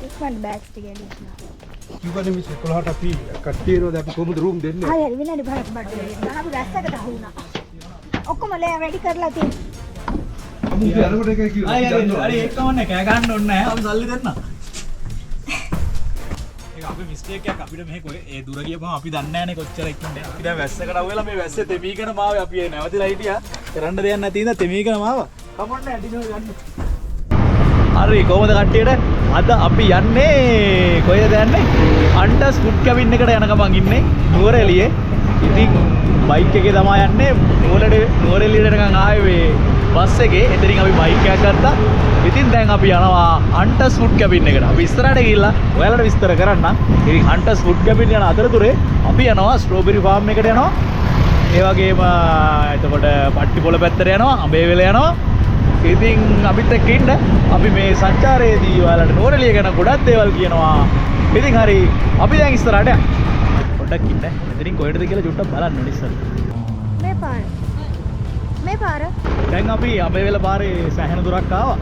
ඉක්මනට බෑග්ස් ටික එළියට දාන්න. කිව්වනේ මිස් 11ට අපි කට්ටිය එනවා. දැන් අපි කොහොමද රූම් දෙන්නේ? හරි හරි, විනාඩි 5ක් බඩු වෙන්න. අපි වැස්සකට අහු වුණා. ඔක්කොම ලෑ රෙඩි කරලා තියෙනවා. අපි යනකොට එකයි කිව්වේ. හරි හරි හරි, ඒක කමන්නේ, කෑ ගහන්න ඕනේ නෑ, අපි සල්ලි දෙන්න. ඒක අපේ මිස්ටේක් එකක්. අපිට මෙහෙ කොහෙ ඒ දුර ගියපම අපි දන්නේ නෑනේ කොච්චර ඉක්මනට. අපි දැන් වැස්සකට අහු වෙලා මේ වැස්සේ තෙමීගෙන මාවේ. අපි ඒ නැවතිලා හිටියා. කරන්න දෙයක් නැති හින්දා තෙමීගෙන මාවා. කමන්නේ නෑ, ඩිනර් ගන්න. හරි, කොහොමද කට්ටියට? අද අපි යන්නේ කොහෙද යන්නේ? හන්ටර්ස් ෆුඩ් කැබින් එකට යන ගමන් ඉන්නේ නුවරඑළියේ. ඉතින් බයික් එකේ තමයි යන්නේ. නුවරඑළියට නිකන් ආවේ මේ බස් එකේ. එතනින් අපි බයික් එකක් ගත්තා. ඉතින් දැන් අපි යනවා හන්ටර්ස් ෆුඩ් කැබින් එකට. අපි ඉස්සරහට ගිහිල්ලා ඔයාලට විස්තර කරන්නම්. ඉතින් හන්ටර්ස් ෆුඩ් කැබින් යන අතරතුරේ අපි යනවා ස්ට්‍රෝබෙරි ෆාම් එකට යනවා. ඒ වගේම එතකොට පට්ටිපොළ පැත්තට යනවා, අඹේවෙල යනවා. ඉතින් අපිත් එක්ක ඉන්න. අපි මේ සංචාරයේදී ඔයාලට නුවරඑළිය ගැන ගොඩක් දේවල් කියනවා. ඉතින් හරි, අපි දැන් ඉස්සරහට යමු. පොඩ්ඩක් ඉන්න. මෙතනින් කොහෙටද කියලා චුට්ටක් බලන්න ඕනේ ඉස්සරහ. මේ පාර. මේ පාර. දැන් අපි අඹේවෙල පාරේ සෑහෙන දුරක් ආවා.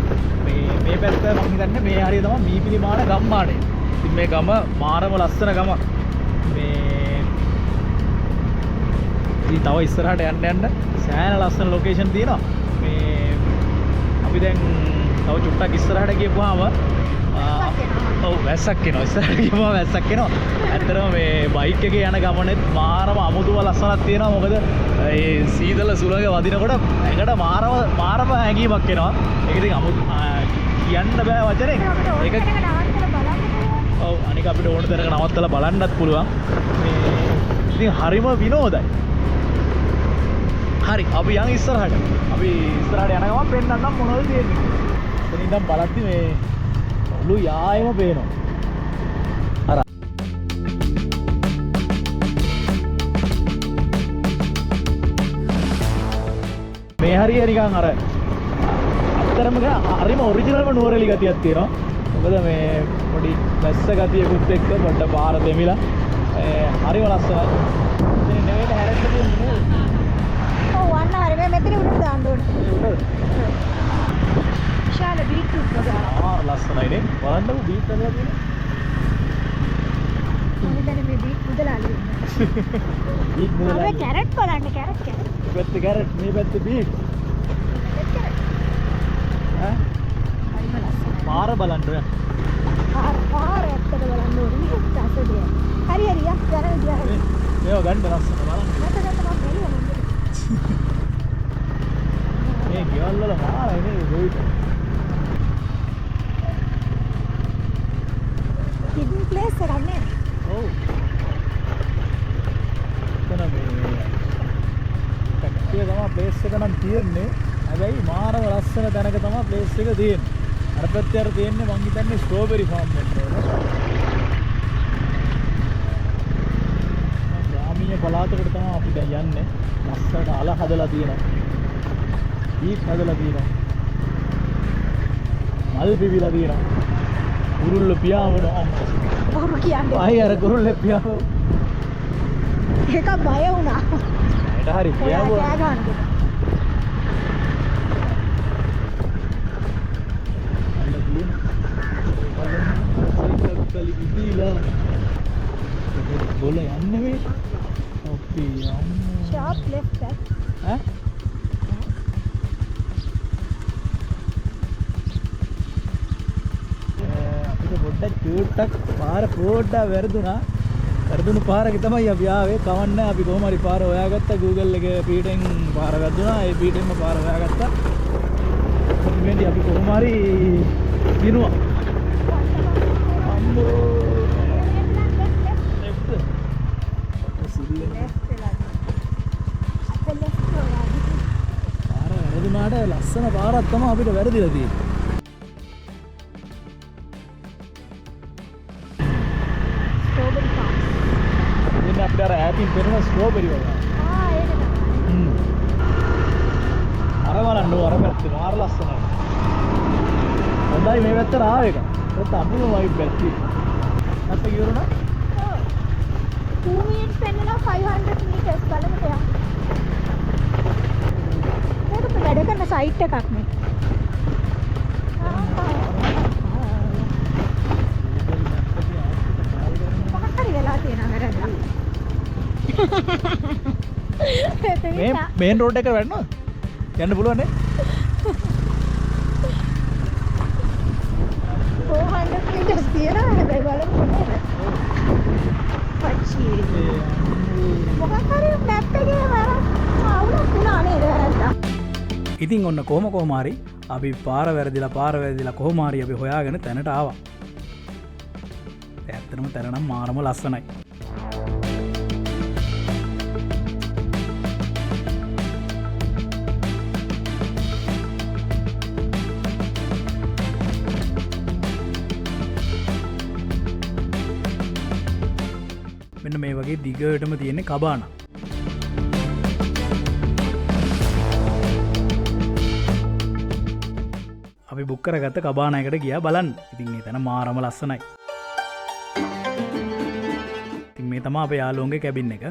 මේ මේ පැත්ත මං හිතන්නේ මේ හරිය තමයි මීපිලිමාන ගම්මානය. ඉතින් මේ ගම මාරම ලස්සන ගමක්. මේ ඉතින් තව ඉස්සරහට යන්න යන්න සෑහෙන ලස්සන ලොකේෂන් තියෙනවා. මේ අපි දැන් තව චුට්ටක් ඉස්සරහට ගියපුවාම, ඔව් වැස්සක් එනවා. ඉස්සරහට ගියපුවාම වැස්සක් එනවා. ඇත්තටම මේ බයික් එකේ යන ගමනේත් මාරම අමුතුම ලස්සනක් තියෙනවා. මොකද ඒ සීතල සුළඟ වදිනකොට ඇඟට මාරම හැඟීමක් එනවා. ඒක ඉතින් කියන්න බෑ වචනෙන්. ඒක ඔව්, අනික අපිට ඕන තැනක නවත්තලා බලන්නත් පුළුවන්. මේ ඉතින් හරිම විනෝදයි. හරි, අපි යන් ඉස්සරහට. අපි ඉස්සරහට යන ගමන් පෙන්නන්නම් මොනවද තියෙන්නේ. එතන ඉඳන් බලද්දි මේ ඔලු යායම පේනවා. අර මේ හරිය නිකන් අර ඇත්තටම හරිම ඔරිජිනල්ම නුවරඑළි ගතියක් තියෙනවා. මොකද මේ පොඩි වැස්ස ගතියකුත් එක්ක පොඩ්ඩ පාර දෙමිලා හරිම ලස්සනයි. ඉතින් නෙවෙයි හැරෙන්න තියෙන්නේ නේද? ඔව්, අන්න හරි. මේ මෙතන උඩට දාන්න ඕනේ. මේ උඩද? විශාල බීට්‍රූට් වගේ. ආ, ලස්සනයි නේ. බලන්නකෝ බීට් හදලා තියෙන්නේ. මම හිතන්නේ මේ බීට් මුදලාලි වෙන්න. බීට් මුදලාලි. මේ කැරට් බලන්න, කැරට් කැරට්. මේ පැත්තේ කැරට්, මේ පැත්තේ බීට්. කැරට්. ඈ? හරිම ලස්සනයි. පාර බලන්න ඔයා. පාර පාර ඇත්තට බලන්න ඕනේ. මේ රසදිය. හරි හරි යා, යන විදිය හරි. මේවා ගන්න ලස්සන බලන්න. නැත නැත, මම බැලුවා මම. මේ ගෙවල් වල මාරයි නේ ගොවිත. හිඩන් ප්ලේස් එකක් නේද? ඔව්. එතන මේ ෆැක්ටරිය තමයි ප්ලේස් එක නම් තියෙන්නේ. හැබැයි මාරම ලස්සන තැනක තමයි ප්ලේස් එක තියෙන්නේ. අර පැත්තේ අර තියෙන්නේ මං හිතන්නේ ස්ට්‍රෝබෙරි ෆාම් වෙන්න ඕන. ග්‍රාමීය පළාතකට තමයි අපි දැන් යන්නේ. ලස්සනට අල හදලා තියෙනවා. බීච් හදලා තියෙනවා. මල් පිපිලා තියෙනවා. කුරුල්ල පියාඹනවා. බොරු කියන්නේ. ආයි අර කුරුල්ල පියාඹ. ඒක බය වුණා. ඒට හරි පියාඹුවා. කෑ ගහනකොට. අල්ල තියෙන. සයිකල් කලි ඉදීලා. බොල යන්නේ මේ. අපි යමු. ෂාප් ලෙෆ්ට් ඈ. ඈ? අපිට පොඩ්ඩක් චූට්ටක් පාර පොඩ්ඩක් වැරදුනා. වැරදුණු පාරක තමයි අපි ආවේ. කවන්නේ අපි කොහොම හරි පාර හොයාගත්තා. Google එකේ පීඨෙන් පාර වැරදුනා. ඒ පීඨෙන්ම පාර හොයාගත්තා. ඉතින් අපි කොහොම හරි දිනුවා. අම්මෝ. ලෙෆ්ට්. ලෙෆ්ට් වෙලා. අපේ ලෙෆ්ට් වෙලා. පාර වැරදුනාට ලස්සන පාරක් තමයි අපිට වැරදිලා තියෙන්නේ. Strawberry farm. ඉතින් අපිට අර ඈතින් පේන ස්ට්‍රෝබෙරි වගේ. ආ, ඒක තමයි. අර බලන්න ඕ, අර පැත්තේ මාර ලස්සනයි. හොඳයි මේ පැත්තට ආව එක. ඒත් අමුතුම වයිබ් එකක් තියෙනවා. නැත්නම් ඉවරුණා? ඔව්. 2 minutes පෙන්නනවා 500 meters බලමු ටිකක්. මේක මේ වැඩ කරන සයිට් එකක් නේ. මේ මේන් රෝඩ් එකට වැටෙනවද? යන්න පුළුවන් නේ? 400 meters තියෙනවා හැබැයි බලමු කොහොමද. පච්චි. මොකක් හරි මැප් එකේ වරක් අවුලක් වුණා නේද වැරද්දක්? ඉතින් ඔන්න කොහොම කොහොම හරි අපි පාර වැරදිලා කොහොම හරි අපි හොයාගෙන තැනට ආවා. ඇත්තටම තැන නම් මාරම ලස්සනයි. මෙන්න මේ වගේ දිගටම තියෙන කබාන. අපි බුක් කරගත්ත කබාන එකට ගියා බලන්න. ඉතින් මේ තැන මාරම ලස්සනයි. ඉතින් මේ තමයි අපේ යාළුවන්ගේ කැබින් එක.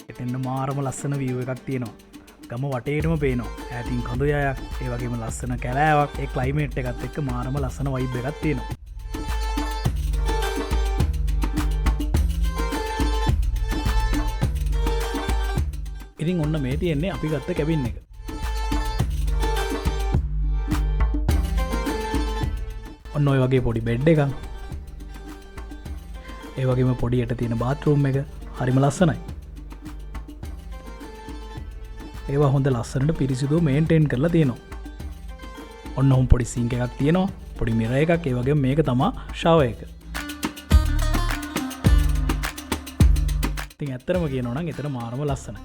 එතෙන්ට මාරම ලස්සන view එකක් තියෙනවා. ගම වටේටම පේනවා. ඈතින් කඳු යායක්, ඒ වගේම ලස්සන කැලෑවක්, ඒ ක්ලයිමේට් එකත් එක්ක මාරම ලස්සන වයිබ් එකක් තියෙනවා. ඉතින් ඔන්න මේ තියෙන්නේ අපි ගත්ත කැබින් එක. ඔන්න ඔය වගේ පොඩි බෙඩ් එකක්. ඒ වගේම පොඩි යට තියෙන බාත්රූම් එක හරිම ලස්සනයි. ඒවා හොඳ ලස්සනට පිරිසිදුව මේන්ටේන් කරලා තියෙනවා. ඔන්න ඔහොම පොඩි සිංක් එකක් තියෙනවා, පොඩි මිරර් එකක්, ඒ වගේම මේක තමා ෂවර් එක. ඉතින් ඇත්තටම කියනවා නම් එතන මාරම ලස්සනයි.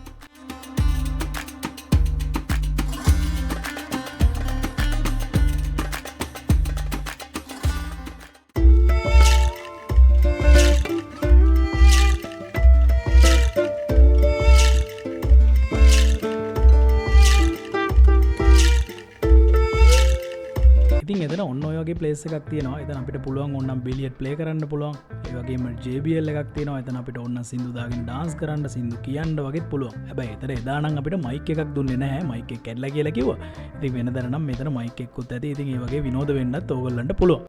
ඉතින් එතන ඔන්න ඔය වගේ ප්ලේස් එකක් තියෙනවා. එතන අපිට පුළුවන් ඕනනම් බිලියඩ් ප්ලේ කරන්න පුළුවන්. ඒ වගේම JBL එකක් තියෙනවා. එතන අපිට ඕනනම් සින්දු දාගෙන ඩාන්ස් කරන්න, සින්දු කියන්න වගේත් පුළුවන්. හැබැයි එතන එදා නම් අපිට මයික් එකක් දුන්නේ නැහැ. මයික් එක කැඩලා කියලා කිව්වා. ඉතින් වෙනදට නම් මෙතන මයික් එකකුත් ඇති. ඉතින් ඒ වගේ විනෝද වෙන්නත් ඕගොල්ලන්ට පුළුවන්.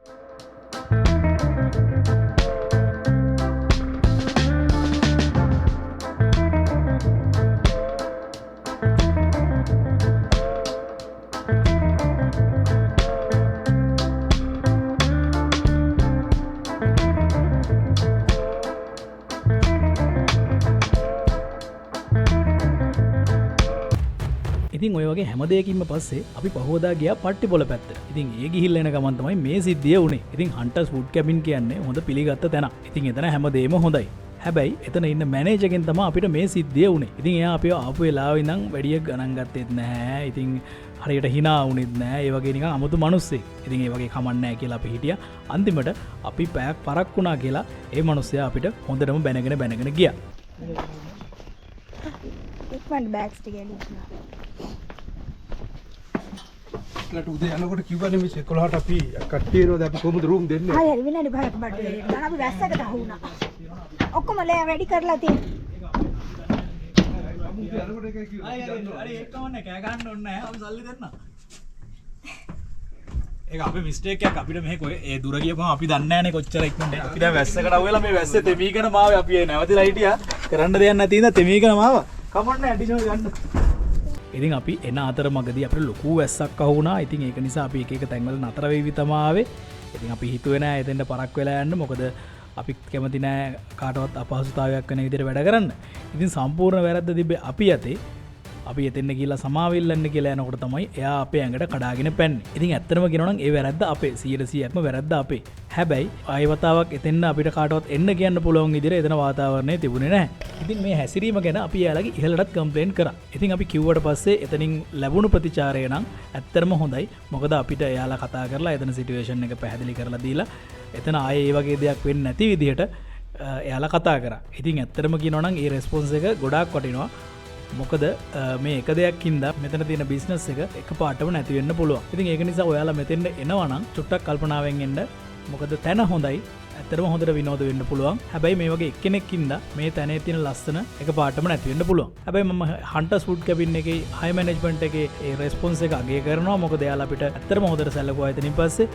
ඉතින් ඔය වගේ හැම දෙයකින්ම පස්සේ අපි පහුවදා ගියා පට්ටිපොළ පැත්තට. ඉතින් ඒ ගිහිල්ලා එන ගමන් තමයි මේ සිද්ධිය වුණේ. ඉතින් හන්ටර්ස් වුඩ් කැබින් කියන්නේ හොඳ පිළිගත්ත තැනක්. ඉතින් එතන හැම දෙයක්ම හොඳයි. හැබැයි එතන ඉන්න මැනේජර්ගෙන් තමයි අපිට මේ සිද්ධිය වුණේ. ඉතින් එයා අපිව ආපු වෙලාවෙ ඉඳන් වැඩිය ගණන් ගත්තෙත් නැහැ. ඉතින් හරියට hina වුණෙත් නැහැ. ඒ වගේ නිකන් අමුතු මිනිස්සෙක්. ඉතින් ඒ වගේ කමක් නැහැ කියලා අපි හිටියා. අන්තිමට අපි පැයක් පරක් වුණා කියලා ඒ මිනිස්සයා අපිට හොඳටම බැනගෙන ගියා. ඉක්මනට බෑග්ස් ටික එළියට. ඊළඟට උදේ යනකොට කිව්වනේ මිස් 11ට අපි කට්ටිය එනවා. දැන් අපි කොහොමද රූම් දෙන්නේ? හරි හරි විනාඩි 5ක් බඩු වෙන්න. අපි වැස්සකට අහු වුණා. ඔක්කොම ලෑ රෙඩි කරලා තියෙනවා. හරි ඒක කමන්නේ කෑ ගන්න ඕනේ නැහැ. අපි සල්ලි දෙන්න. ඒක අපේ මිස්ටේක් එකක්. අපිට මෙහෙ කොයි ඒ දුර ගියපම අපි දන්නේ නැහනේ කොච්චර ඉක්මනට. අපි දැන් වැස්සකට අහු වෙලා මේ වැස්සේ තෙමීගෙන මාවේ අපි ඒ නැවතිලා හිටියා. කරන්න දෙයක් නැති හින්දා තෙමීගෙන මාවා. කමන්නේ ඇඩිෂනල් ගන්න. ඉතින් අපි එන අතරමඟදී අපිට ලොකු වැස්සක් අහු වුණා. ඉතින් ඒක නිසා අපි එක එක තැන්වල නතර වෙවි තමා ආවේ. ඉතින් අපි හිතුවේ නෑ එතෙන්ට පරක් වෙලා යන්න. මොකද අපි කැමති නෑ කාටවත් අපහසුතාවයක් වෙන විදිහට වැඩ කරන්න. ඉතින් සම්පූර්ණ වැරද්ද තිබ්බේ අපි අතේ. අපි එතෙන්ට ගිහිල්ලා සමාව ඉල්ලන්න කියලා යනකොට තමයි එයා අපේ ඇඟට කඩාගෙන පැන්නේ. ඉතින් ඇත්තටම කියනවා නම් ඒ වැරද්ද අපේ 100%ක්ම වැරද්ද අපේ. හැබැයි ආයෙ වතාවක් එතෙන්ට අපිට කාටවත් එන්න කියන්න පුළුවන් විදිහට එතන වාතාවරණය තිබුණේ නැහැ. ඉතින් මේ හැසිරීම ගැන අපි එයාලගේ ඉහළටත් කම්ප්ලේන් කරා. ඉතින් අපි කිව්වට පස්සේ එතනින් ලැබුණු ප්‍රතිචාරය නම් ඇත්තටම හොඳයි. මොකද අපිට එයාලා කතා කරලා එතන සිටුේෂන් එක පැහැදිලි කරලා දීලා එතන ආයෙ ඒ වගේ දෙයක් වෙන්නේ නැති විදිහට එයාලා කතා කරා. ඉතින් ඇත්තටම කියනවා නම් ඒ රෙස්පොන්ස් එක ගොඩාක් වටිනවා. මොකද මේ එක දෙයක් හින්දා මෙතන තියෙන බිස්නස් එක එකපාරටම නැති වෙන්න පුළුවන්. ඉතින් ඒක නිසා ඔයාලා මෙතෙන්ට එනවා නම් චුට්ටක් කල්පනාවෙන් එන්න. මොකද තැන හොඳයි. ඇත්තටම හොඳට විනෝද වෙන්න පුළුවන්. හැබැයි මේ වගේ එක්කෙනෙක් ඉඳලා මේ තැනේ තියෙන ලස්සන එකපාරටම නැති වෙන්න පුළුවන්. හැබැයි මම හන්ටර්ස් වුඩ් කැබින් එකේ හයි මැනේජ්මන්ට් එකේ ඒ රෙස්පොන්ස් එක අගය කරනවා. මොකද එයාලා අපිට ඇත්තටම හොඳට සැලකුවා. එතනින් පස්සේ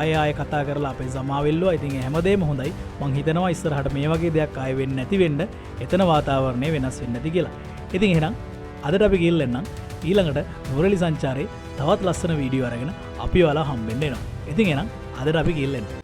ආය ආය කතා කරලා අපේ සමාව ඉල්ලුවා. ඉතින් ඒ හැමදේම හොඳයි. මං හිතනවා ඉස්සරහට මේ වගේ දෙයක් ආයෙ වෙන්නේ නැති වෙන්න එතන වාතාවරණය වෙනස් වෙන්න ඇති කියලා. ඉතින් එහෙනම් අදට අපි ගිහිල්ලා එන්නම්. ඊළඟට නුවරඑළි සංචාරයේ තවත් ලස්සන වීඩියෝ අරගෙන අපි ඔයාලා හම්බෙන්න එනවා. ඉතින් එහෙනම් අදට අපි ගිහිල්ලා එන්න.